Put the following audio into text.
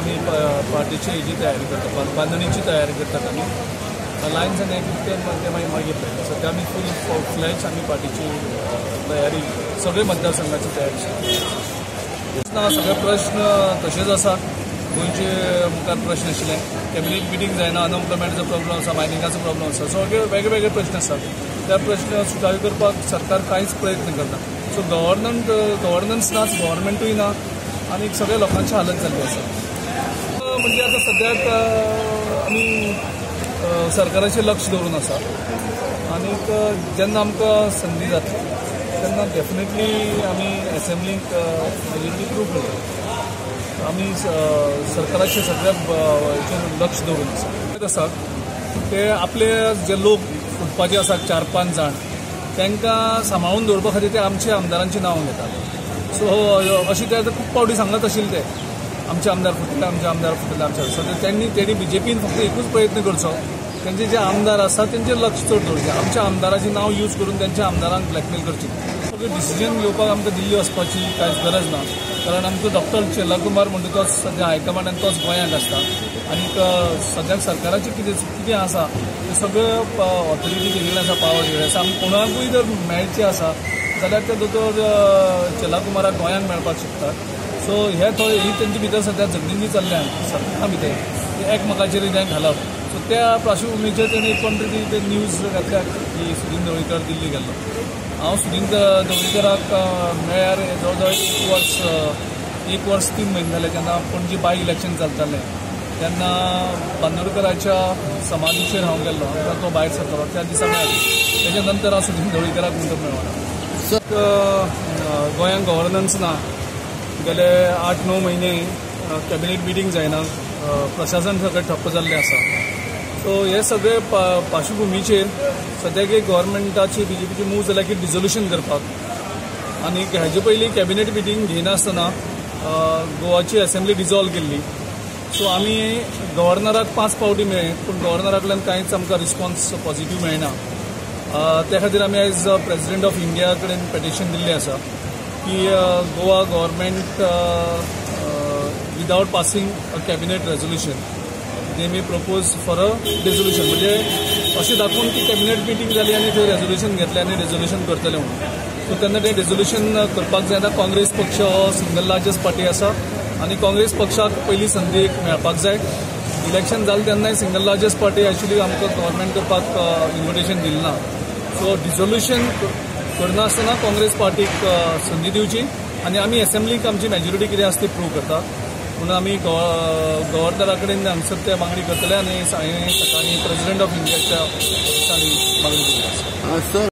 आमी पार्टीची हेजी तयारी करता, बांदणीची तयारी करतात आमी. अलायन्स आनी ते मागीर मागीर पळयता. सद्या आमी फूल फ्लॅज आमी पार्टीची तयारी सगळे मतदारसंघाची तयारी ना. सगळे प्रश्न तशेच आसात, गोंयचे मुखार प्रश्न आशिल्ले, कॅबिनेट मिटींग जायना, अनएम्प्लॉयमेंटाचो प्रॉब्लम आसा, मायनिंगाचो प्रॉब्लम आसा, सगळे वेगळे वेगळे प्रश्न आसात. त्या प्रश्न सुटावे करपाक सरकार कांयच प्रयत्न करना. सो गव्हर्नन्स नाच, गव्हर्मेंटूय ना आनी सगळ्या लोकांची हालत जाल्ली आसा. म्हणजे आतां सद्याक आमी सरकाराचेर लक्ष दवरून आसा आनीक जेन्ना आमकां संदी जातली तेन्ना डेफिनेटली आमी एसेंब्लीक मेजोरिटी प्रूव करतले. आमी सरकाराचेर सगळ्या हेचेर लक्ष दवरून आसा. आसा ते आपले जे लोक फुटपाचे आसात 4-5 जाण, तांकां सांबाळून दवरपा खातीर ते आमच्या आमदारांची नांवां घेतात. सो अशें ते आतां खूब फावटी सांगत आशिल्ले ते आमचे आमदार फुटले, आमचे आमदार फुटले, आमचे. सो तेणी बीजेपीन फक्त एकूच प्रयत्न करचो, तेंचे जे आमदार आसात तेंचेर लक्ष चड दवरचें, आमच्या आमदाराचें नांव यूज करून तेंच्या आमदारांक ब्लॅकमेल करचें. सगळें डिसिजन घेवपाक आमकां दिल्ली वचपाची कांयच गरज ना, कारण आमचो डॉक्टर चेल्लाकुमार म्हणटा तोच सद्या हायकमांड आनी तोच गोंयांत आसता आनीक सद्याक सरकाराचें कितें कितें आसा तें सगळें ऑथॉरिटी दिल्लें आसा, पावर दिल्लें आसा. आमी कोणाकूय जर मेळचें आसा जाल्यार ते दोतोर चेल्लाकुमाराक गोंयांत मेळपाक शकतात. सो हे थोडे ही तेंचे भितर सद्या झगडीं जी चल्ल्या सरकारा भितर ते एकमेकाचेर हें घालप. सो त्या पार्श्वभुमीचेर तेणी कोण तरी ते न्यूज घातल्या की सुदीन ढवळीकर दिल्ली गेल्लो. हांव सुदीन ढवळीकराक मेळ्यार जवळ जवळ एक वर्स 3 म्हयने जाले. जेन्ना पणजी बाय इलेक्शन चलतालें तेन्ना बांदोडकराच्या समाधीचेर हांव गेल्लो, तो भायर सरतालो त्या दिसा मेळ्ळो. तेच्या नंतर हांव सुदीन ढवळीकराक म्हणटा मेळना. गोंयांत गव्हर्नन्स ना, गेले 8-9 म्हयने कॅबिनेट मिटींग जायना, प्रशासन सगळें ठप्प जाल्लें आसा. सो हे सगळे पार्श्वभुमीचेर सद्याक एक गव्हर्मेंटाची बीजेपीची मूव जाल्या की डिजोल्युशन करपाक. आनी हेजे पयलीं कॅबिनेट मिटींग घेयनासतना गोवाची एसेंब्ली डिजॉल्व केल्ली. सो आमी गव्हर्नराक 5 फावटी मेळ्ळे, पूण गव्हर्नरा कडल्यान कांयच आमकां रिस्पॉन्स पॉझिटीव मेळना. त्या खातीर आमी आयज प्रेसिडेंट ऑफ इंडिया कडेन पेटिशन दिल्लें आसा की Goa government without passing a cabinet resolution they may propose for a dissolution. म्हणजे अशें दाखोवन की कॅबिनेट मिटींग जाली आनी थंय रेजोल्युशन घेतलें आनी रेजोल्युशन करतले म्हणून. सो तेन्ना तें रेजोल्युशन करपाक जायना. काँग्रेस पक्ष हो सिंगल लार्जस्ट पार्टी आसा आनी काँग्रेस पक्षाक पयली संदी एक मेळपाक जाय. इलेक्शन जालें तेन्नाय सिंगल लार्जस्ट पार्टी आशिल्ली, आमकां गव्हर्मेंट करपाक इन्विटेशन दिलें ना. सो डिजोल्युशन करनासतना काँग्रेस पार्टीक संदी दिवची आनी आमी एसेंब्लीक आमची मेजॉरिटी कितें आसा ती प्रूव करता म्हणून आमी गव्हर्नरा कडेन हांगसर ते मागणी करतले आनी सकाळीं प्रेसिडेंट ऑफ इंडियाच्या ऑफिसांनी मागणी केल्ली आसा.